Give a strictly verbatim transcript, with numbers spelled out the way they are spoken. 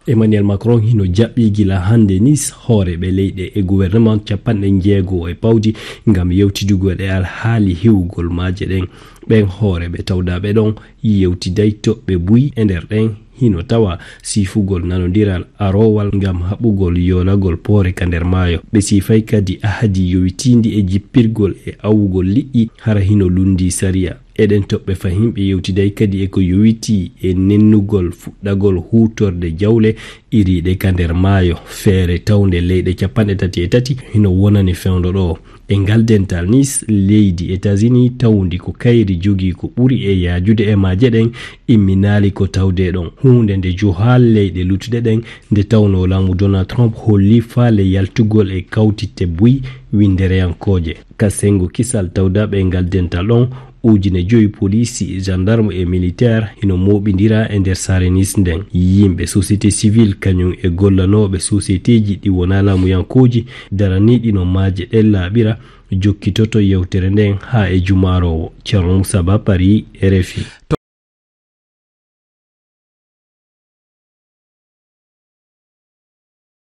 Emmanuel Macron hino jaɓɓi gila hannde Nice hooreeɓe leyɗe e gouvernement capanɗe njeego e pawdi ngam yewtidugol e alhaali hiwugol maaje ɗen. Ɓen hooreeɓe tawdaaɓe ɗon yewtiday toɓɓe buy e nder ɗen hino tawa siifugol nanondiral aroowal ngam haɓugol yoolagol poore ka nder maayo. Ɓe siifay kadi ahadi yowitiindi e jippirgol e awugol liƴƴi hara hino lunndii sariya. Eɗen toɓɓe fahin ɓe yewtiday kadi e ko yowitii e nennugol fuɗɗagol huutorde jawle iriiɗe ka nder maayo. Feere tawnde leyɗe capanɗe tati e tati hino wonani fewndo ɗoo. E ngal dental, Nice, leydi États-Unis tawndi ko kayri jogii ko ɓuri e yaajude e maaje ɗen, imminaali ko tawdee ɗon, huunde nde juhaal leyɗe luttuɗe ɗen, nde tawnoo laamu Donald Trump holli faale yaltugol e kawtitte buy winndereyankooje. Ka senngo kisal tawdaaɓe e ngal dental ɗon, ujine joyi poliisi, gendarme e militaire hino mooɓindira e nder saare Nice nden. Yimɓe société civile kañum e gollanooɓe sociétéeji ɗi wonaa laamuyankooji daraniiɗi no maaje ɗen laaɓira jokkitoto yewtere nden haa e jumaaroowo. Ceerno Moussa Ba, Paris, R F I.